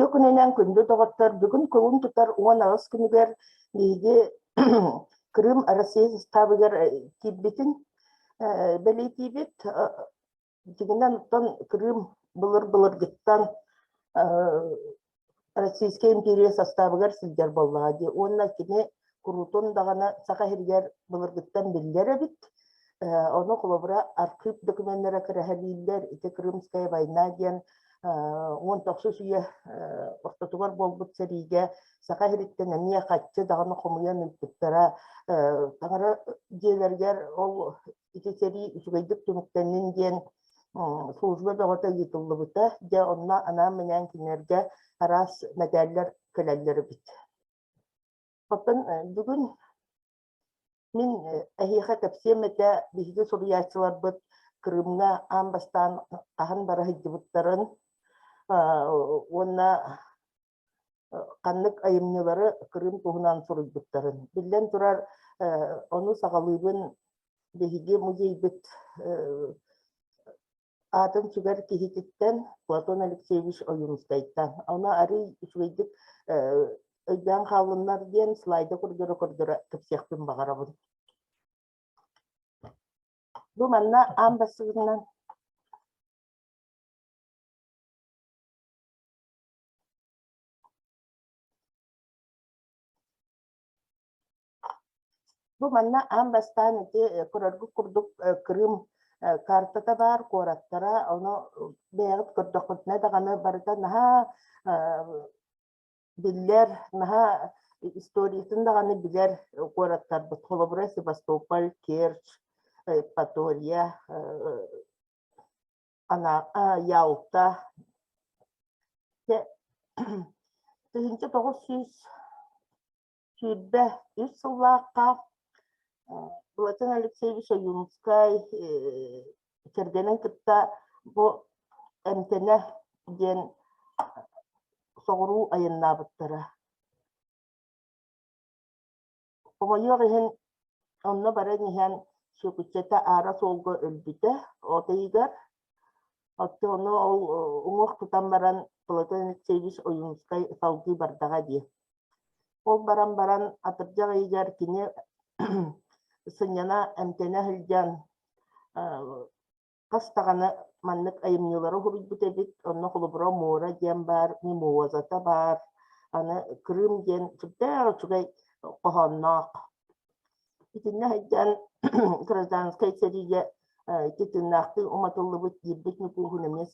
Үтүө күнүнэн күндү доҕоттор, бүгүн кулун тутар 18 күнүгэр биһиги Крым Россия састаабыгар киирбитин бэлиэтиибит. Дьиҥинэн оттон Крым былыр-былыргыттан Российскай империя састаабыгар сылдьар буоллаҕа дии уонна кини куруутун даҕаны Саха сиригэр былыргыттан биллэр эбит. Ону холобура архыып докуменнара кэрэһэлииллэр, ити Крымская война диэн 19 үйэ ортотугар буолбут сэриигэ Саха сириттэн эмиэ хаччы даҕаны хомуйан ыыппыттара. Таҥара дьиэлэригэр ол ити сэрии үчүгэйдик түмүктэннин диэн служба бөҕөтө ыытыллыбыта. Дьэ, онно анаан-минээн кинилэргэ араас мэтээллэр кэлэллэр эбит. Оттон бүгүн мин эһиэхэ кэпсиэм этэ биһиги суруйааччыларбыт Крымҥа аан бастаан хаһан бара сылдьыбыттарын уонна ханнык айымньылары Крым туһунан суруйбуттарын. Биллэн турар, ону саҕалыыбын биһиги музейбыт аатын сүгэр киһититтэн Платон Алексеевич Ойуунускайтан. Ону арыый үчүгэйдик өйдөөн хааллыннар диэн слайда көрдөрө-көрдөрө кэпсиэхпин баҕарабын. Бу манна аан бастакытынан Бу манна аан бастаан ити көрөргүт курдук Крым картата баар, куораттара, ону бэйэҕит көрдөххүтүнэ даҕаны барыта наһаа биллэр, наһаа историятын даҕаны билэр куораттарбыт. Холобура, Севастополь, Керчь, Евпатория, Ялта. 1923 сыллаахха Платон Алексеевич Ойуунускай кэргэнин кытта бу эмтэнэ диэн соҕуруу айаннаабыттара. Хомойуох иһин, онно баран иһэн Сүөкүччэтэ аара суолга өлбүтэ от ыйыгар. Оттон ону ол уҥуох тутан баран Платон Алексеевич Ойуунускай салгыы бардаҕа дии. Ол баран баран атырдьах ыйыгар кини сынньана, эмтэнэ сылдьан хас даҕаны маннык айымньылары суруйбут эбит. Онно холобура «Муора» диэн баар, «Мимозата» баар, аны «Крым» диэн сүрдээх үчүгэй хоһоонноох. Итиннэ сылдьан гражданскай сэриигэ ити тыыннаахтыы уматыллыбыт киирбит Ньукууһун эмиэ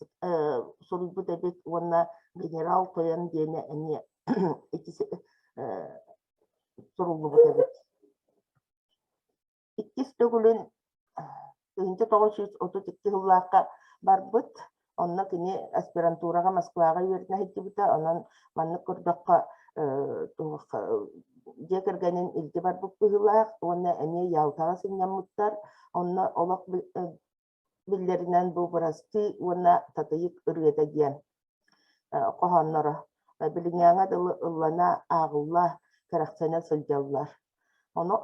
суруйбут эбит уонна генерал тойон диэни эмиэ ити суруллубут эбит. Иккис төгүлүн 1932 сыллаахха барбыт. Онно кини аспирантураҕа Москваҕа үөрэнэ сылдьыбыта. Онон маннык көрдөххө, дьиэ кэргэнин илдьэ барбыт быһыылаах уонна эмиэ Ялтаҕа сынньаммыттар. Онно олох биллэринэн бу бырастыы уонна татыйык ырыата диэн хоһоонноро билиҥҥээҥҥэ дылы ыллана, ааҕылла, кэрэхсэнэ сылдьаллар. Ону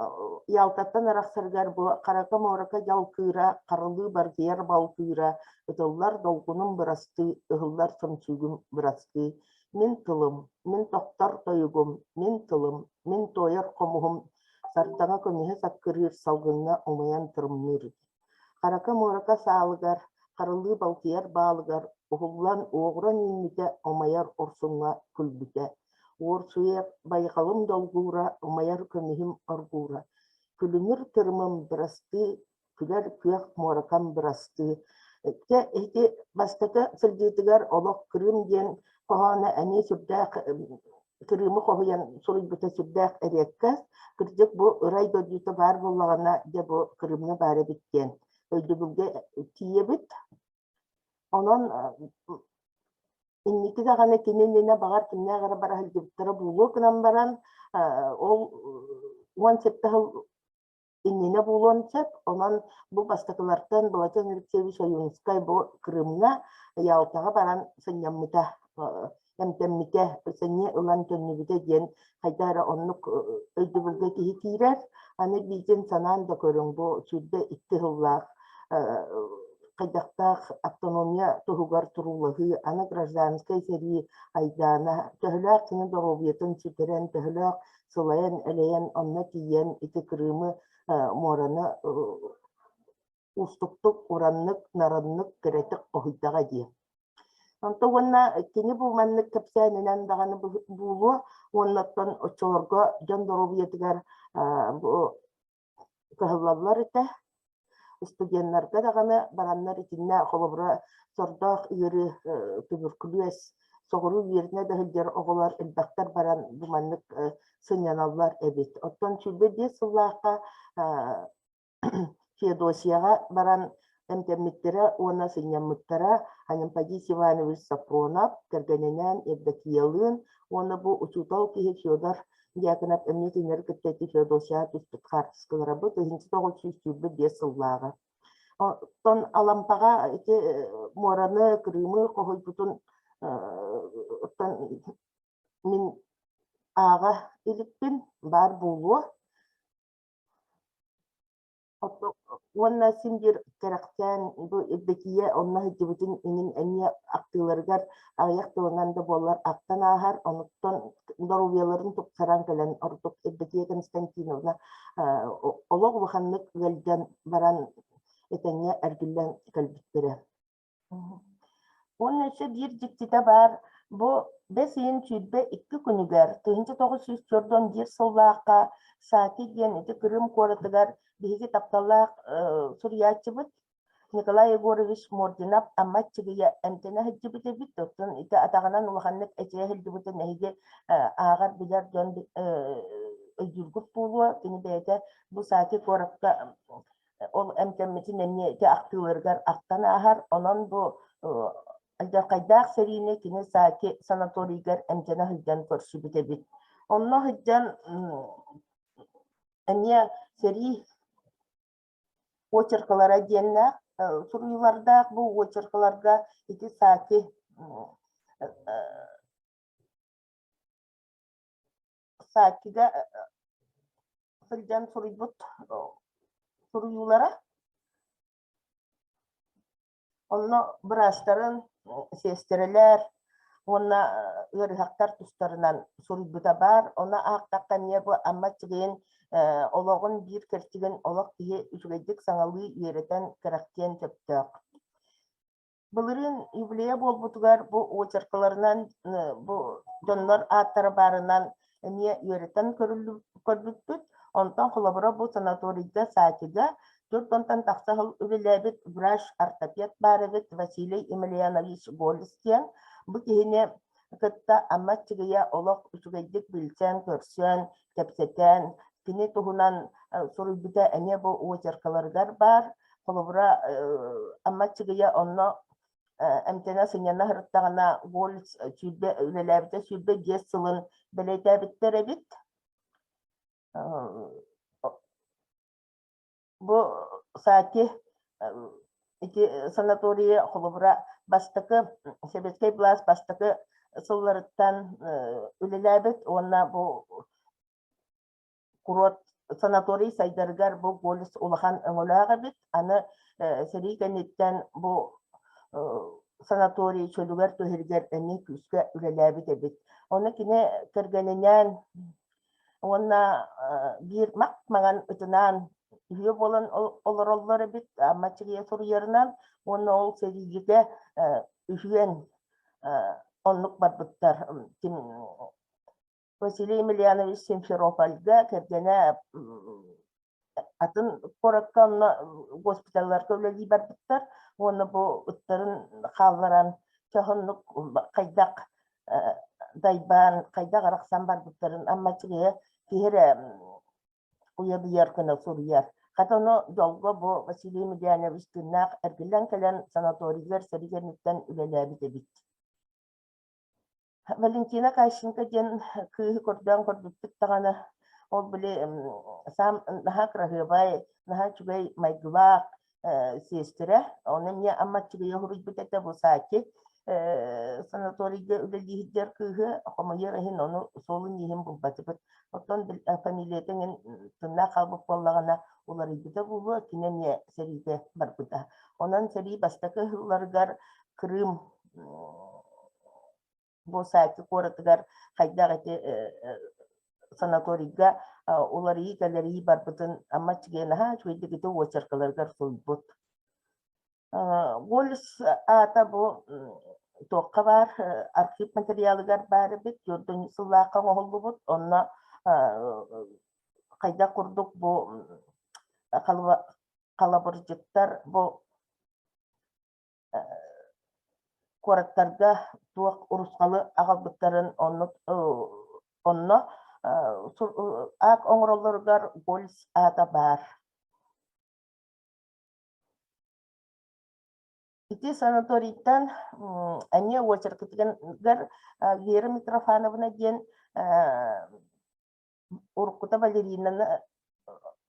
Ялтаттан арахсарыгар бу Харака-муорака дьалкыыра, харылыы баргыйар балкыыра, ытыллар долгунум бырастыы, ыһыллар сөмсүүгүм бырастыы. Мин тылым, мин тохтор тойугум, мин тылым, мин туойар хомуһум, сардаҥа көмүһэ саккырыыр, салгыҥҥа умайан тырымныыр. Харака-муорака саалыгар, харылыы балтыйар баалыгар уһуллан уоҕуран үүммүтэ умайар урсуҥҥа күлбүтэ. Уорсуйа байҕалым долгуура, умайар көмүһүм оргуура. Күлүмүр тырымым бырастыы, күлэр күөх муоракам бырастыы. Дьэ, ити бастакы сылдьыытыгар олох Крым диэн хоһооно эмиэ сүрдээх Кырыымы хоһуйан суруйбута сүрдээх эриэккэс. Кырдьык бу ырай дойдута баар буоллаҕына, дьэ бу Крымҥа баар эбит диэн өйдөбүлгэ тиийэбит. Онон инники даҕаны кини иннинэ баҕар кимнээх эрэ бара сылдьыбыттара буолуо гынан баран, ол 17 сыл иннинэ буолуон сөп. Онон бу бастакылартан Былатыан Алексеевич Ойуунускай бу Крымҥа Ялтаҕа баран сынньаммыта, эмтэммитэ, сэниэ ылан төннүбүтэ диэн хайдах эрэ оннук өйдөбүлгэ киһи киирэр. Аны биитин санаан да көрүҥ, бу 22 сыллаах. хайдахтаах автономия туһугар туруулаһыы, аны гражданскай сэрии айдаана, төһөлөөх кини доруобуйатын сүтэрэн, төһөлөөх сылайан-элэйэн онно тиийэн ити Крымы, муораны уустуктук, ураннык, нараннык, кэрэтик хоһуйдаҕа дии. Онто уонна кини бу маннык кэпсээнинэн даҕаны буолуо уонна оттон оччолорго дьон доруобуйатыгар бу кыһаллаллар этэ. Студеннарга даҕаны бараннар итиннэ холобура сордоох ыарыы туберкулез соҕуруу үөрэнэ да сылдьар оҕолор элбэхтэр баран бу маннык сынньаналлар эбит. Оттон 25 сыллаахха Феодосияҕа баран эмтэммиттэрэ уонна сынньаммыттара Анемподист Иванович Сапронов кэргэнинээн Евдокиялыын уонна бу учуутал киһи Федор Дьяконов эмиэ кинилэри кытта ити Феодосияҕа түспүт хаартыскалара бу 1925 сыллааҕы. Оттон Алампаҕа ити муораны, Крымы хоһуйбутун оттон мин ааҕа иликпин, баар буолуо. Уонна син биир кэрэхсээн бу Евдокия онно сылдьыбытын иһин эмиэ ахтыыларыгар аҕыйах тылынан да буоллар ахтан ааһар, онуттан доруобуйаларын тупсаран кэлэн ордук Евдокия Константиновна олох улаханнык ыалдьан баран этэҥҥэ эргиллэн кэлбиттэрэ. Уонна өссө биир дьиктитэ баар, бу бэс ыйын 22 күнүгэр 1941 сыллаахха Саки диэн ити Крым куоратыгар биһиги тапталлаах суруйааччыбыт Николай Егорович Мординов Амма Аччыгыйа эмтэнэ сылдьыбыт эбит. Оттон ити атаҕынан улаханнык эчэйэ сылдьыбытын эһиги ааҕар билэр дьон өйдүүргүт буолуо. Кини бэйэтэ бу Саки куоракка Ол эмтэммитин эмиэ ити ахтыыларыгар ахтан ааһар. Онон бу алдьархайдаах сэриини кини Саки санаторийыгар эмтэнэ сылдьан көрсүбүт эбит. Онно сылдьан эмиэ сэрии очеркалара диэннээх суруйуулардаах бу очеркаларга ити Саки Саакига сылдьан суруйбут суруйуулара. Онно быраастарын, сиэстэрэлэр уонна ыарыһахтар тустарынан суруйбута баар. Ону аахтахха эмиэ бу Амма Аччыгыйын олоҕун биир кэрчигин олох киһи үчүгэйдик саҥалыы үөрэтэн кэрэхтиэн сөптөөх. Былырыын юбилейа буолбутугар бу очеркаларынан бу дьоннор ааттара баарынан эмиэ үөрэтэн көрбүппүт. Онтон холобура бу санаторийга Саатига 40-тан тахса сыл үлэлээбит врач-ортопед баар эбит Василий Емельянович Голес диэн. Бу киһини кытта Амма Аччыгыйа олох үчүгэйдик билсэн-көрсөн, кэпсэтэн, кини туһунан суруйбута эмиэ бу очеркаларыгар баар. Холобура, Амма Аччыгыйа онно эмтэнэ сынньана сырыттаҕына Вольц сүүрбэ үлэлээбитэ 25 сылын бэлиэтээбиттэр эбит. Бу Саати ити санаторийа холобура бастакы сэбиэскэй былаас бастакы сылларыттан үлэлээбит уонна бу куруот санаторий сайдарыгар бу полис улахан өҥөлөөх эбит. Аны сэрии кэнниттэн бу санаторий чөлүгэр түһэригэр эмиэ күүскэ үлэлээбит эбит. Ону кини кэргэнинээн уонна биир мах-маҥан ытынаан үһүө буолан олороллор эбит Амма Аччыгыйа суруйарынан уонна ол сэриигэ үһүөн оннук барбыттар. Ким Василий Емельянович Симферопольга кэргэнэ атын куоракка онно госпиталларга үлэлии барбыттар уонна бу ыттарын хаалларан чоһуннук хайдах дайбаан хайдах арахсан барбыттарын Амма Аччыгыйа киһи эрэ уйадыйар гына суруйар. Хата ону дьолго бу Василий Емельянович тыыннаах эргиллэн кэлэн санаторийыгар сэрии кэнниттэн үлэлээбит эбит. Валентина Кащенко диэн кыыһы көрдөөн көрбүппүт даҕаны, ол били саам наһаа кыраһыабай, наһаа үчүгэй майгылаах сиэстэрэ. Ону эмиэ Амма Аччыгыйа суруйбут этэ бу Саки санаторийга үлэлии сылдьар кыыһы хомойуох иһин ону суолун-ииһин булбатыбыт. Оттон фамилиятын тыннаах хаалбыт буоллаҕына, уларыйбыта буолуо, кини эмиэ сэриигэ барбыта. Онон сэрии бастакы сылларыгар Крым бу Саки куоратыгар хайдах ити санаторийга уларыйыы-кэлэрийии барбытын Амма Аччыгыйа наһаа үчүгэйдик ити уочаркаларыгар суруйбут. Голлис аата бу туохха баар, архив материалыгар баар эбит, 4 сыллаахха оҥоһуллубут. Онно хайдах курдук бу халабырдьыттар бу куораттарга туох урусхалы аҕалбыттарын онно онно аак оҥороллоругар Гольц аата баар. Ити санаторийтан эмиэ уочаркытыгар Вера Митрофановна диэн уруккута балеринаны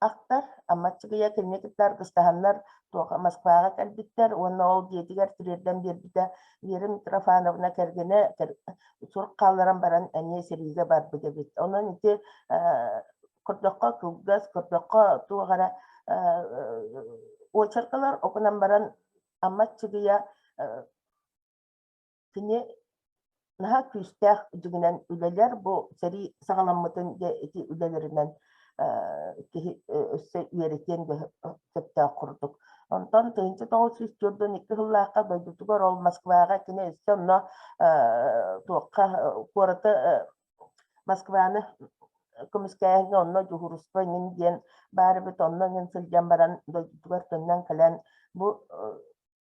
ахтар, Амма Аччыгыйа кинини кытта аргыстаһаннар туох Москваҕа кэлбиттэр уонна ол дьиэтигэр тириэрдэн биэрбитэ. Вера Митрофановна кэргэнэ сурук хаалларан баран эмиэ сэриигэ барбыт эбит. Онон ити көрдөххө кылгас, көрдөххө туох эрэ уочаркалар окунан баран Амма Аччыгыйа кини наһаа күүстээх дьиҥинэн үлэлэр бу сэрии саҕаламмытын дьэ ити үлэлэринэн киһи өссө үөрэтиэн сөптөөх курдук. Онтон 1942 сыллаахха дойдутугар ол Москваҕа кини өссө онно туохха куораты Москваны көмүскээһиҥҥэ онно дьуһуурустуба эҥин диэн баар эбит, онно эҥин сылдьан баран дойдутугар төннөн кэлэн бу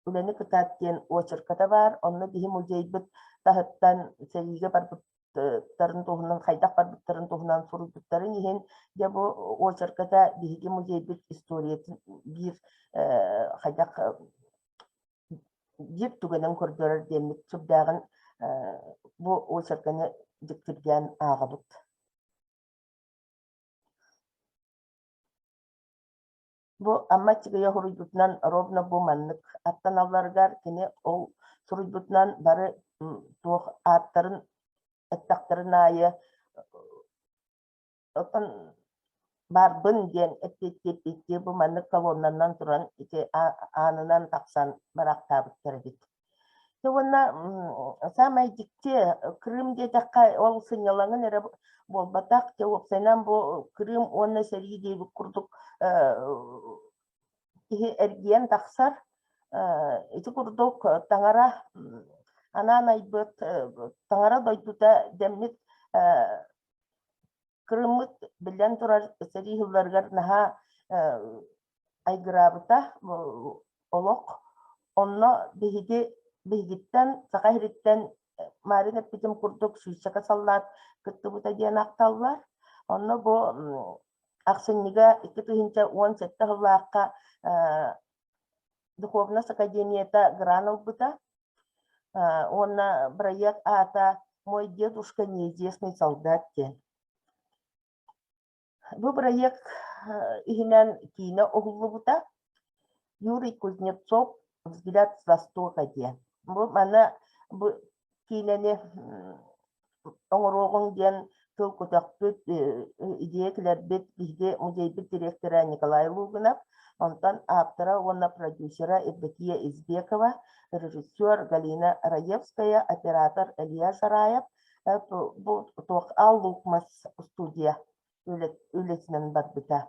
үлэни кытаат диэн уочарката баар. Онно биһи музейбыт таһыттан сэриигэ барбыттарын туһунан, хайдах барбыттарын туһунан суруйбуттарын иһин, дьэ бу уочарката биһиги музейбыт историятын биир хайдах биир түгэнин көрдөрөр диэммит сүрдээҕин бу уочарканы дьиктиргээн ааҕабыт. Бу Амма Аччыгыйа суруйбутунан ровно бу маннык аттаналларыгар кини ол суруйбутунан бары туох ааттарын эттэхтэрин аайы оттон баарбын диэн эппиэттии-эппиэттии бу маннык колоннанан туран ити аанынан тахсан бараахтаабыттар эбит. Дьэ уонна саамай дьикти Крым диэтэххэ ол сынньалаҥын эрэ буолбатах, дьэ уопсайынан бу Крым уонна сэрии диэбит курдук киһи эргийэн тахсар. Ити курдук таҥара анаан айбыт таҥара дойдута дэммит Крыммыт, биллэн турар, сэрии сылларыгар наһаа айгыраабыта олох. Онно биһиги биһигиттэн, Саха сириттэн Марин эппитим курдук сүүсчэкэ саллаат кыттыбыта диэн ахталлар. Онно бу ахсынньыга 2017 сыллаахха Духовность академията грант ылбыта уонна бырайыак аата «Мой дедушка неизвестный солдат» диэн. Бу бырайыак иһинэн киинэ уһуллубута. Юрий Кузнецов «Взгляд с востока» диэн. Бу маны бу киинэни оҥоруоҕуҥ диэн тыл көтөхпүт, идея килэрбит биһиги музейбыт директора Николай Лугинов, онтон ааптара уонна продюсера Евдокия Избекова, режиссер Галина Раевская, оператор Илья Шараев, бу туох Ал Лук мас студия үлэтинэн барбыта.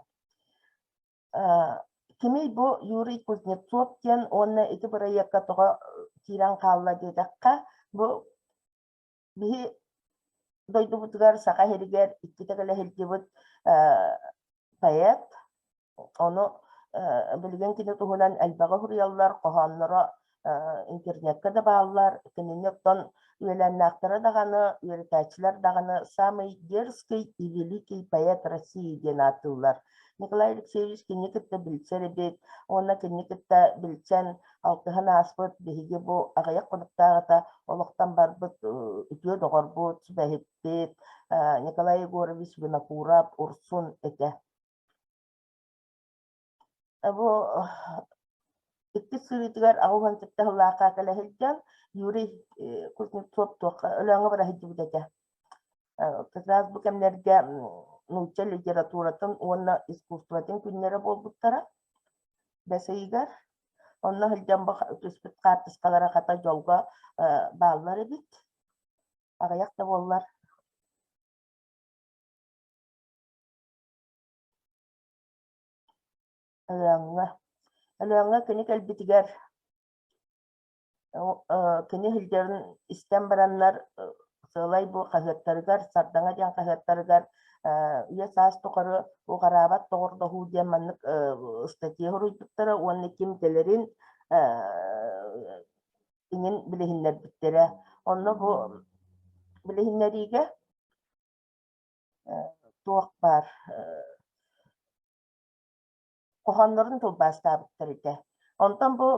Кимий бу Юрий Кузнецов диэн уонна ити бырайыакка тоҕо киирэн хаалла диэтэххэ, бу биһи дойдубутугар Саха сиригэр иккитэ кэлэ сылдьыбыт поэт. Ону билигин кини туһунан элбэҕи суруйаллар, хоһоонноро интернеккэ да бааллар. Кинини оттон үөлээннээхтэрэ даҕаны, үөрэтээччилэр даҕаны самый дерзкий и великий поэт России диэн ааттыыллар. Николай Алексеевич кинини кытта билсэр эбит уонна кинини кытта билсэн алтыһан ааспыт биһиги бу аҕыйах хонуктааҕыта олохтон барбыт үтүө доҕорбут, сүбэһиппит Николай Егорович Винокуров Урсун этэ. Бу иккис сырыытыгар 87 сыллаахха кэлэ сылдьан Юрий Кузнецов туохха Өлөөҥҥө бара сылдьыбыт этэ. Как раз бу кэмнэргэ нуучча литературатын уонна искусствотын күннэрэ буолбуттара бэс ыйыгар. Онно сылдьан бу түспүт хаартыскалара хата дьолго бааллар эбит. Аҕыйах да буоллар. Өлөөҥҥө. Өлөөҥҥө кини кэлбитигэр Кини сылдьарын истэн бараннар сыалай бу хаһыаттарыгар, Сардаҥа диэн хаһыаттарыгар үйэ-саас тухары уҕараабат доҕордоһуу диэн маннык ыстатыйа суруйбуттара уонна ким кэлэрин иҥин билиһиннэрбиттэрэ. Онно бу билиһиннэриигэ туох баар хоһооннорун тылбаастаабыттар этэ. Онтон бу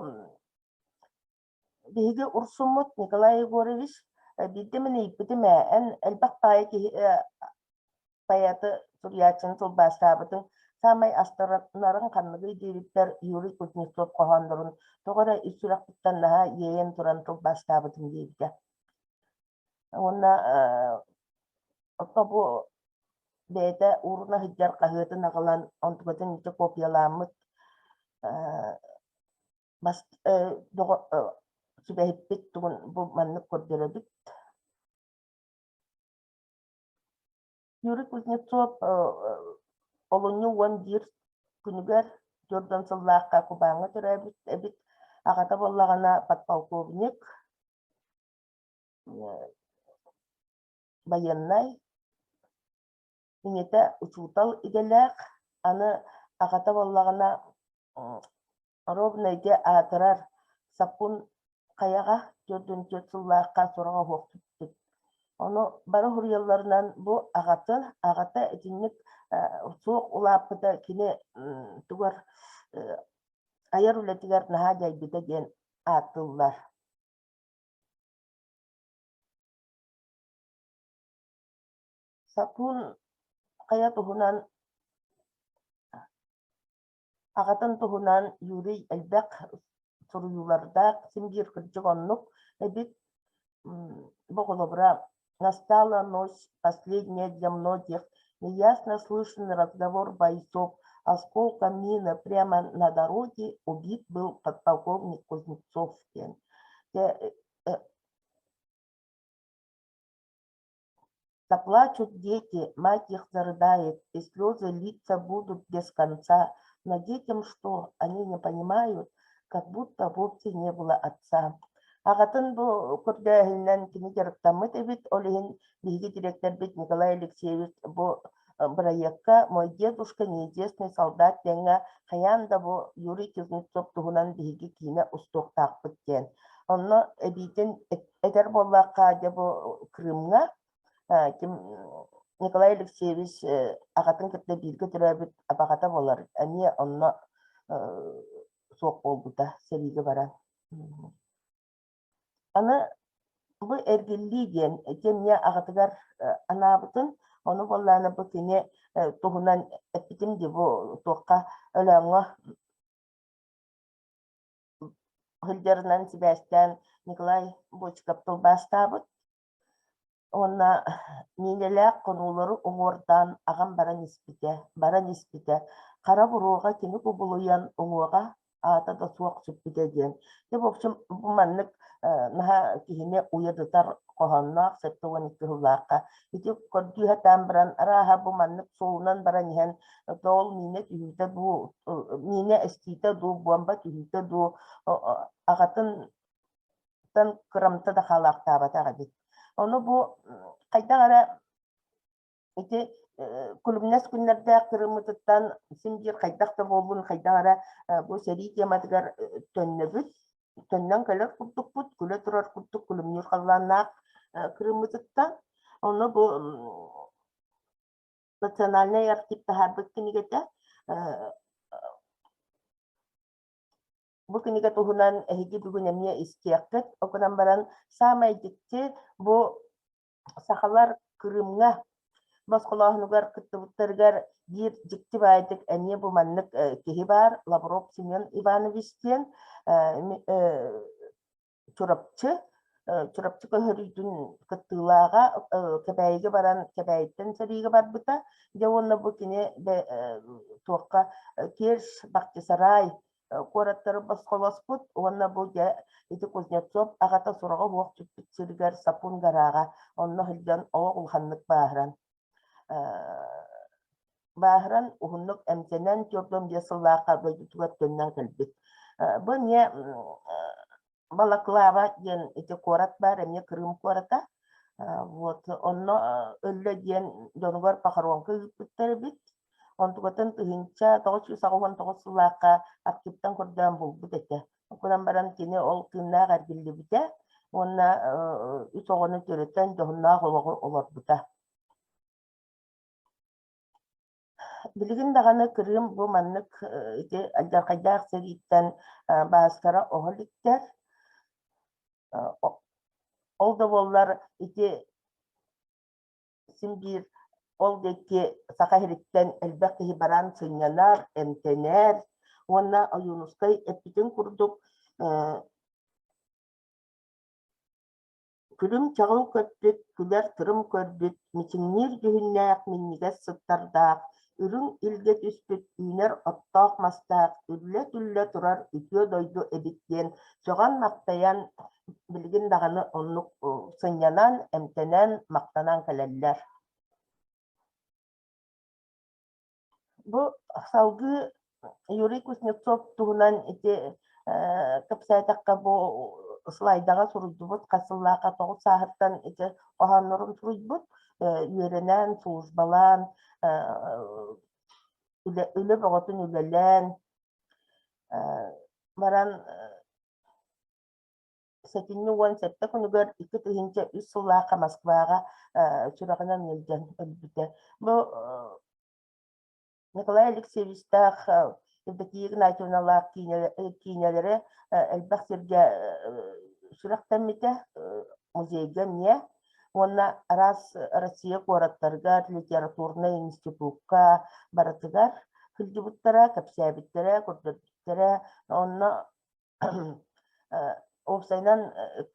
биһиги Урсуммут Николай Егорович биирдэ мин ыйыппытым ээ, эн элбэх баайы киһи поэты суруйааччыны тылбаастаабытыҥ саамай астынарыҥ ханныгый диэбиппэр Юрий Кузнецов хоһооннорун тоҕо эрэ ис сүрэхпиттэн наһаа иэйэн туран тылбаастаабытым диэбитэ. Уонна оттон бу бэйэтэ ууруна сылдьар хаһыатын аҕалан онтукатын ити копияламмыт бас сүбэһиппит тугун бу маннык көрдөрөбүт. Юрий Кузнецов олунньу 11 күнүгэр 40 сыллаахха Кубаҥҥа төрөөбүт эбит. Аҕата буоллаҕына подполковник, байыаннай, ийэтэ учуутал идэлээх, аны аҕата буоллаҕына Ровнайга аатырар Сапун хайаҕа 44 сыллаахха сураҕа суох сүппүт. Ону бары суруйалларынан бу аҕатын, аҕата итинник суох улааппыта кини тугар айар үлэтигэр наһаа дьайбыта диэн ааттыыллар. Сапун хайа туһунан аҕатын туһунан Юрий элбэх суруйуулардаах, син биир кырдьык оннук эбит. Бу холобура «Настала ночь, последняя для многих, неясно слышен разговор бойцов, осколком мины прямо на дороге убит был подполковник Кузнецов» диэн. Заплачут дети, мать их зарыдает, и слезы литься будут без конца. Но детям что, они не понимают, как будто вовсе не было отца. Аҕатын бу көрдөөһүнүнэн кини дьарыктаммыт эбит, ол иһин биһиги дириэктэрбит Николай Алексеевич бу бырайыакка «Мой дедушка неизвестный солдат» диэҥҥэ хайаан да бу Юрий Кузнецов туһунан биһиги киинэ устуохтаахпыт диэн. Онно эбиитин этэр буоллахха, дьэ бу Крымҥа ким Николай Алексеевич аҕатын кытта бииргэ төрөөбүт абаҕата буолар, эмиэ онно суох буолбута сэриигэ баран. Аны бу эргиллии диэн ити эмиэ аҕатыгар анаабытын, ону буоллаҕына бу кини туһунан эппитим дии бу туохха Өлөөҥҥө сылдьарынан сибээстээн Николай Бочков тылбаастаабыт. Уонна миинэлээх хонуулары уҥуордаан аҕам баран испитэ, баран испитэ, хара буруоҕа кини кубулуйан уҥуоҕа аата да суох сүппүтэ диэн. Дьэ, в общем, бу маннык наһаа киһини уйадытар хоһоонноох 72 сыллаахха ити көрдүү сатаан баран, арааһа бу маннык суолунан баран иһэн, ол миинэ түһүүтэ дуу, миинэ эстиитэ дуу, буомба түһүүтэ дуу, аҕатын кырамта да хаалаахтаабатах эбит. Ону бу хайдах эрэ ити күлүмнэс күннэрдээх кырыммытыттан син биир хайдах да буоллун, хайдах эрэ бу сэрии тематыгар төннөбүт, төннөн кэлэр курдукпут, күлэ турар курдук күлүмнүүр халлааннаах кырыммытыттан. Ону бу национальнай архив таһаарбыт кинигэтэ Бу кинигэ туһунан эһиги бүгүн эмиэ истиэххит. Ол гынан баран саамай дьикти бу сахалар Крымҥа босхолооһунугар кыттыбыттарыгар биир дьикти баайдык эмиэ бу маннык киһи баар Лавров Семен Иванович диэн Чурапчы. Чурапчы көһөрүүтүн кыттыылааҕа Кэбээйигэ баран Кэбээйиттэн сэриигэ барбыта. Дьэ уонна бу кини туохха Керчь, Бахчисарай куораттары босхолоспут уонна бу дьэ ити Кузнецов аҕата сураҕа суох сүппүт сиригэр Сапун гарааҕа онно сылдьан олох улаханнык бааһыран бааһыран уһуннук эмтэнэн 45 сыллаахха дойдутугар төннөн кэлбит. Бу эмиэ Балаклава диэн ити куорат баар, эмиэ Крым куората. Вот онно өллө диэн дьонугар похоронка ыыппыттар эбит. Онтукатын 1989 сыллаахха архивтан көрдөөн булбут этэ. Ол гынан баран кини ол тыыннаах эргиллибитэ уонна үс оҕону төрөтөн дьоһуннаах олоҕу олорбута. Билигин даҕаны Крым бу маннык ити алдьархайдаах сэрииттэн бааскара оһо иликтэр. Ол да буоллар ити син биир ол диэки Саха сириттэн элбэх киһи баран сынньанар, эмтэнэр уонна Ойуунускай эппитин курдук Күлүм-чаҕыл көппүт, күлэр тырым көрбүт, мичиҥниир дьүһүннээх минньигэс сыттардаах, үрүҥ илгэ түспүт үүнэр оттоох-мастаах үллэ-түллэ турар үтүө дойду эбит диэн сөҕөн-махтайан билигин даҕаны оннук сынньанан, эмтэнэн, махтанан кэлэллэр. Бу салгыы Юрий Кузнецов туһунан ити кэпсээтэххэ бу слайдаҕа суруйдубут хас сыллаахха 9 сааһыттан ити хоһооннорун суруйбут, үөрэнэн, службалаан, үлэ, үлэ бөҕөтүн үлэлээн баран сэтинньи 17 күнүгэр 2003 сыллаахха Москваҕа сүрэҕинэн ыалдьан өлбүтэ. Бу Николай Алексеевичтаах Евдокия Игнатьевналаах киинэлэрэ элбэх сиргэ сүрэхтэммитэ, музейга эмиэ. Уонна араас Россия куораттарыгар, литературнай институкка барытыгар сылдьыбыттара, кэпсээбиттэрэ, көрдөрбүттэрэ. Онно Уопсайынан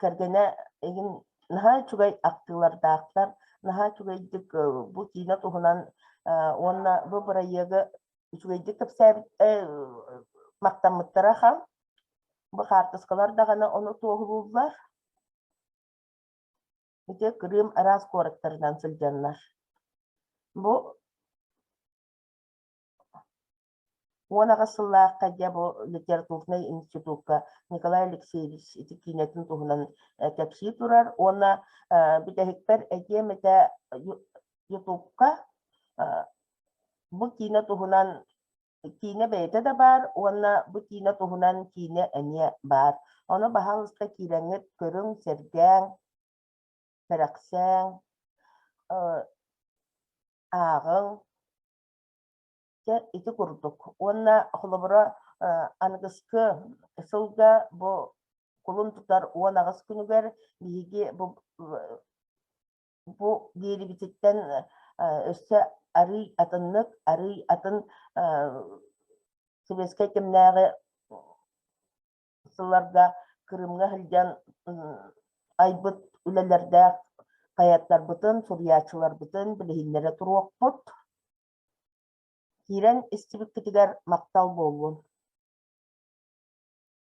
кэргэнэ игин наһаа үчүгэй ахтыылардаахтар, наһаа үчүгэйдик бу киинэ туһунан уонна бу бырайыагы үчүгэйдик кэпсээбит махтаммыттара ахан. Бу хаартыскалар даҕаны ону туоһулууллар. Ити Крым араас куораттарынан сылдьаннар. Бу 18 сыллаахха дьэ бу литературнай институкка Николай Алексеевич ити киинэтин туһунан кэпсии турар уонна бүтэһикпэр этиэм этэ Ютубка бу киинэ туһунан киинэ бэйэтэ да баар уонна бу киинэ туһунан киинэ эмиэ баар. Ону баһаалыста киирэҥҥит көрүҥ, сэргээҥ, кэрэхсээҥ, ааҕыҥ. Дьэ, ити курдук. Уонна холобура, аныгыскы сылга бу кулун тутар 18 күнүгэр биһиги бу бу биэрибититтэн өссө арыый атыннык, арыый атын сэбиэскэй кэмнээҕи сылларга Крымҥа сылдьан айбыт үлэлэрдээх поэттарбытын, суруйааччыларбытын билиһиннэрэ туруохпут. Киирэн истибиккитигэр махтал буоллун.